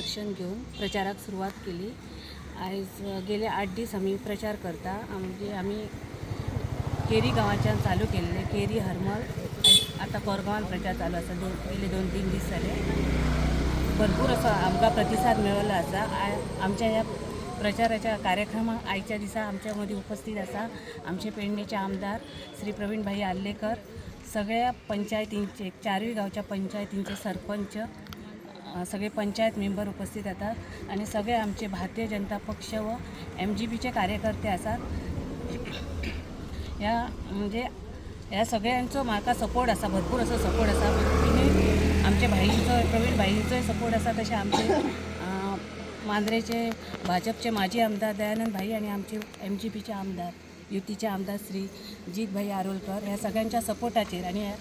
दर्शन घेवन प्रचाराक सुरवात केली. आयज गेले 8 दीस आमी प्रचार करता. म्हणजे आमी केरी गांवाच्यान चालू केल्ले, केरी, हरमल, आयज आतां कोरगांवान प्रचार चालू आसा. गेले 2-3 दीस जाले, भरपूर असो आमकां प्रतिसाद मेळिल्लो आसा. आमच्या ह्या प्रचाराच्या कार्यक्रमाक आयच्या दिसा आमच्या मदीं उपस्थित आसा आमचे पेडणेचे आमदार श्री प्रवीण भाई आर्लेकर, सगळ्या पंचायतींचे, चारूय गांवच्या पंचायतींचे सरपंच, सगळे पंचायत मेंबर उपस्थित आसात आनी सगळे आमचे भारतीय जनता पक्ष व एमजीपीचे कार्यकर्ते आसात. ह्या म्हणजे ह्या सगळ्यांचो म्हाका सपोर्ट आसा, भरपूर असो सपोर्ट आसा. तिनूय आमच्या भाईंचो, प्रवीण भाईंचोय सपोर्ट आसा, तशें आमचे मांद्रेचे भाजपचे माजी आमदार दयानंद भाई आनी आमचे एमजीपीचे आमदार, युतीचे आमदार श्री जीत भाई आरोलकर, ह्या सगळ्यांच्या सपोर्टाचेर आनी ह्या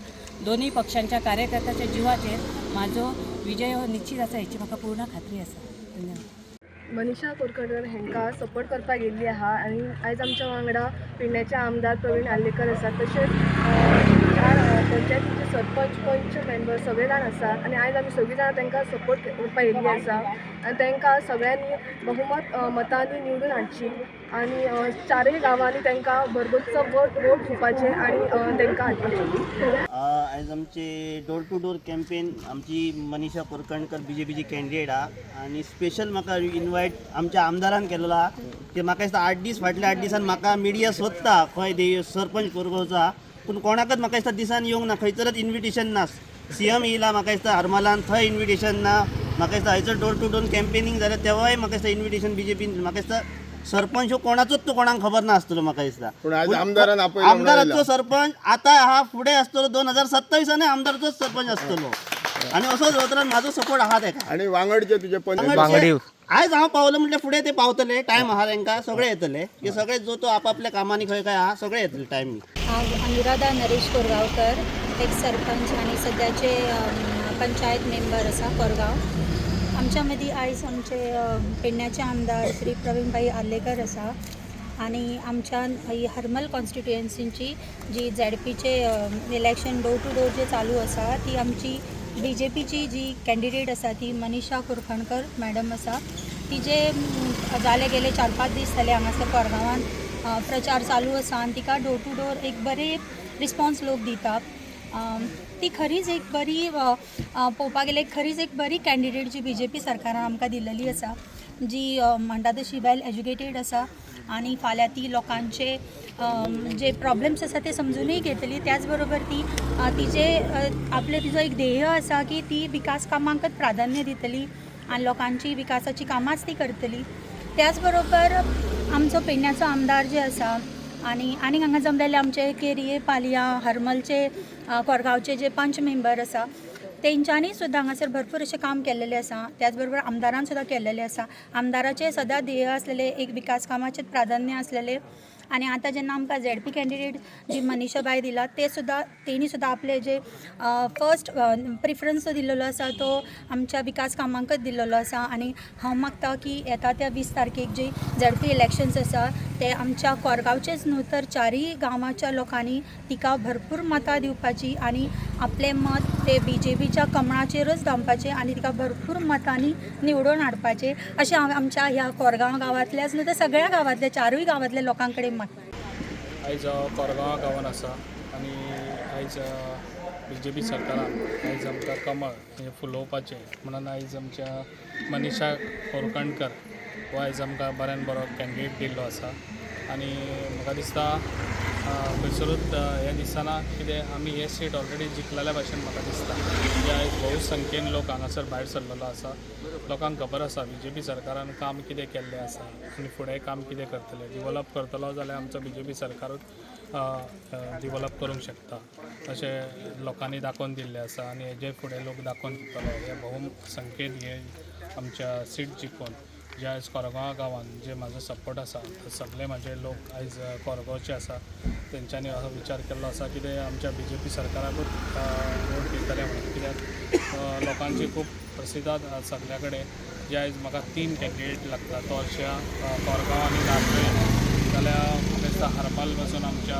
दोनूय पक्षांच्या कार्यकर्त्याच्या जिवाचेर म्हाजो विजय हो निश्चित आसा, हेची म्हाका पूर्ण खात्री आसा. धन्यवाद. मनीषा कोरकणकर हांकां सपोर्ट करपाक येयल्ली आहा आनी आयज आमच्या वांगडा पेडण्याचे आमदार प्रवीण आर्लेकर आसात, तशेंच चार पंचायतीचे सरपंच, पंच मेंबर सगळे जाण आसात आनी आयज आमी सगळीं जाणां तांकां सपोर्ट करपाक येयल्ली आसा आनी तांकां सगळ्यांनी बहुमत मतांनी निवडून हाडची आनी चारय गांवांनी तांकां भरगच्च वोट वोट दिवपाचे आनी तांकां हाडपाचे. आयज आमचे डोर टू डोर कॅम्पेन, आमची मनीषा कोरकणकर बीजेपीची कॅन्डिडेट आहा आनी स्पेशल म्हाका इनवायट आमच्या आमदारान केलेलो आहा की म्हाका दिसता 8 दीस, फाटल्या 8 दिसान म्हाका मिडिया सोदता खंय दे सरपंच कोरगांवचो आहा, पूण कोणाकच म्हाका दिसता दिसान येवंक ना, खंयसरच इन्विटेशन ना. सीएम येयला म्हाका दिसता हरमलान, थंय इन्विटेशन ना. म्हाका दिसता हयसर डोर टू डोर कॅम्पेनिंग जालें तेवाय म्हाका दिसता इन्विटेशन बीजेपीन, म्हाका दिसता सरपंच हो कोणाचोच तो कोणाक खबर नासतलो म्हाका दिसता. पूण आयज आमदारान आपयलो म्हणून आमदाराचो आयला. सरपंच आता हा फुडें आसतलो, 2027 आमदारचोच सरपंच आसतलो आनी असोच वतलो, म्हाजो सपोर्ट आहा तेका. आणि वांगडचे तुजे पंच वांगडचे आयज हांव पावलो म्हटल्यार फुडें ते पावतले. टायम आहा तेंकां, सगळे येतले की सगळे जो तो आपापल्या कामांनी खंय खंय आहा, सगळे येतले टायमी. हांव अनुराधा नरेश कोरगांवकर, एक सरपंच आनी सद्याचे पंचायत मेंबर आसा कोरगांव. आमच्या मदीं आयज आमचे पेडण्याचे आमदार श्री प्रवीण भाई आर्लेकर आसा आनी आमच्यान ही हरमल कॉन्स्टिट्युएन्सीची जी झेडपीचे इलेक्शन डोर टू डोर जे चालू आसा, ती आमची बीजेपीची जी कॅन्डिडेट आसा ती मनीषा कुरखणकर मॅडम आसा. तिजे जाले गेले 4-5 दीस जाले हांगासर कोरगांवान प्रचार चालू आसा आनी तिका डोर टू डोर एक बरे रिस्पॉन्स लोक दिता. ती खरीच एक बरी पळोवपाक गेल्यार खरीच एक बरी कॅन्डिडेट जी बीजेपी सरकारान आमकां दिल्लेली आसा, जी म्हणटा तशी वेल एज्युकेटेड आसा आनी फाल्यां ती लोकांचे जे प्रॉब्लम्स आसा ते समजुनूय घेतली. त्याच बरोबर ती तिजे आपले तिजो एक ध्येय आसा की ती विकास कामांकच प्राधान्य दितली आनी लोकांची विकासाची कामांच ती करतली. त्याच बरोबर आमचो पेडण्याचो आमदार जे आसा आनी आनीक हांगा जमलेले आमचे केरये, पालया, हरमलचे, कोरगांवचे जे पंच मेंबर आसा, तेंच्यांनी सुद्दां हांगासर भरपूर अशें काम केल्लेलें आसा. त्याच बरोबर आमदारान सुद्दां केल्लेलें आसा. आमदाराचें सदां ध्येय आसलेलें एक विकास कामाचें प्राधान्य आसलेलें आनी आतां जेन्ना आमकां झेडपी कॅन्डिडेट जी मनीषा बाय दिला, ते सुद्दां तेणी सुद्दां आपले जे फर्स्ट प्रिफरन्स जो दिल्लेलो आसा तो आमच्या विकास कामांकच दिल्लेलो आसा. आनी हांव मागता की येता त्या 20 तारखेक जी झेडपी इलेक्शन्स आसा, ते आमच्या कोरगांवचेच न्हू तर चारूय गांवाच्या लोकांनी तिका भरपूर मतां दिवपाची आनी आपलें मत ते बीजेपीच्या कमळाचेरच दामपाचें आनी तिका भरपूर मतांनी निवडून हाडपाचें, अशें हांव आमच्या ह्या कोरगांव गांवांतल्याच न्हू तर सगळ्या गांवांतल्या, चारूय गांवांतल्या लोकां कडेन मागता. आयज हांव कोरगांव गांवान आसा आनी आयज बीजेपी सरकारान आयज आमकां कमळ हें फुलोवपाचें म्हणून आयज आमच्या मनीषा कोरकणकर हो आयज आमकां बऱ्यान बरो कॅन्डिडेट दिल्लो आसा. आनी म्हाका दिसता खंयसरूच हें दिसना कितें आमी हे सीट ऑलरेडी जिखलेल्या भाशेन म्हाका दिसता. म्हणजे आयज भोव संख्येन लोक हांगासर भायर सरलेलो आसा. लोकांक खबर आसा बीजेपी सरकारान काम कितें केल्लें आसा आनी फुडें काम कितें करतले. डिवॉलप करतलो जाल्यार आमचो बीजेपी सरकारूच डिवॉलप करूंक शकता अशें लोकांनी दाखोवन दिल्लें आसा आनी हेजे फुडें लोक दाखोवन दितलो हे भोव संख्येन हे आमच्या सीट जिखून. जे आयज कोरगांव गांवान जे म्हाजो सपोर्ट आसा, सगळे म्हाजे लोक आयज कोरगांवचे आसा, तेंच्यांनी असो विचार केल्लो आसा की ते आमच्या बीजेपी सरकाराकूच वोट दितले म्हणून, कित्याक लोकांची खूब प्रसिदाद सगल्या कडेन. जे आयज म्हाका तीन कॅन्डिडेट लागता, तोरश्या, कोरगांव आनी नार्वें, जाल्यार म्हाका दिसता हरमल पासून आमच्या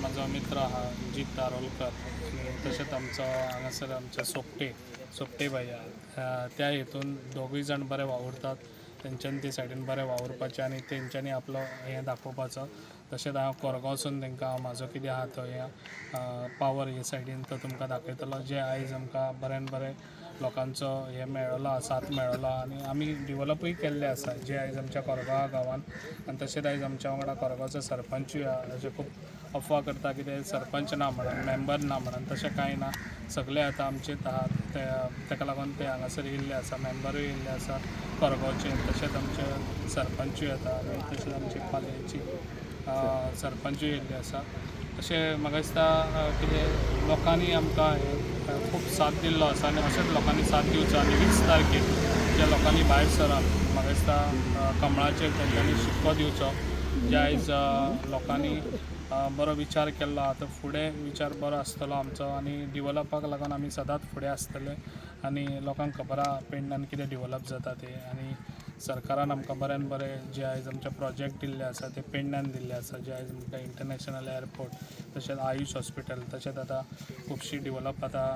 म्हाजो आमचो मित्र आहा जीत दारोलकर आनी तशेंच आमचो हांगासर आमचे सोपटे सोपटे भाई आहा. त्या हितून दोगूय जाण बरे वावुरतात. तेंच्यांनी ते सायडीन बरें वावुरपाचें आनी तेंच्यांनी आपलो हें दाखोवपाचो. तशेंच हांव कोरगांवसून तांकां हांव म्हाजो कितें आहा तो हें पावर हे सायडीन तो तुमकां दाखयतलो, जे आयज आमकां बऱ्यान बरें लोकांचो हें मेळ्ळो आसा, साथ मेळ्ळो आनी आमी डिवलपूय केल्ले आसा जे आयज आमच्या कोरगांव गांवान. आनी तशेंच आयज आमच्या वांगडा कोरगांवचो सरपंचूय आहा. अशें खूब अफवा करता की ते सरपंच ना म्हणून, मेंबर ना म्हणून, तशें कांय ना. सगळे आतां आमचेच आहात. ते ताका लागून ते हांगासर येयल्ले आसा, मेंबरूय येयल्ले आसा कोरगांवचे, तशेंच आमचे सरपंचूय येता आनी तशेंच आमची पालयेची सरपंचूय येयल्ले आसा. अशें म्हाका दिसता कितें लोकांनी आमकां हें खूब साथ दिल्लो आसा आनी अशेंच लोकांनी साथ दिवचो. आनी 20 तारखेर ज्या लोकांनी भायर सरात, म्हाका दिसता कमळाचेर तेंच्यांनी शिक्को दिवचो. जे आयज लोकांनी बरो विचार केल्लो आहा, तो फुडें विचार बरो आसतलो आमचो आनी डिवलपाक लागून आमी सदांच फुडें आसतले. आनी लोकांक खबर आहा पेडण्यान कितें डिवलप जाता तें. आनी सरकारान आमकां बऱ्यान बरें जे आयज आमचे प्रोजेक्ट दिल्ले आसा ते पेडण्यान दिल्ले आसा, जे आयज म्हणटा इंटरनॅशनल एअरपोर्ट, तशेंच आयुश हॉस्पिटल, तशेंच आतां खुबशीं डिवलप आतां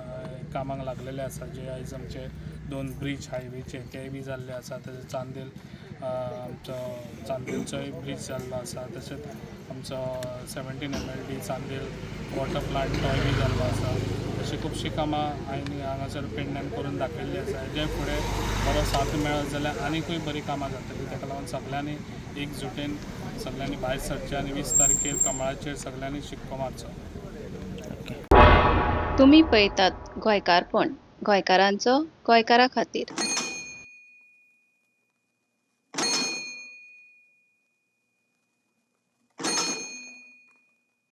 कामाक लागलेले आसा. जे आयज आमचे 2 ब्रीज हायवेचे तेय बी जाल्ले आसा. तशेंच चांदेल आमचो चांदेलचोय ब्रीज जाल्लो आसा. तशेंच आमचो 17 MLD Chandel water plant तोय बी जाल्लो आसा. अशीं खुबशीं कामां आनी हांगासर पेडण्यान करून दाखयल्लीं आसा. जे फुडें बरो साथ मेळत जाल्यार आनीकूय बरीं कामां जातलीं. ताका लागून सगल्यांनी एकजुटीन सगल्यांनी भायर सरचें आनी 20 तारखेर कमळाचेर सगल्यांनी शिक्को मारचो. तुमी पळयतात गोंयकारपण, गोंयकारांचो गोंयकारा खातीर.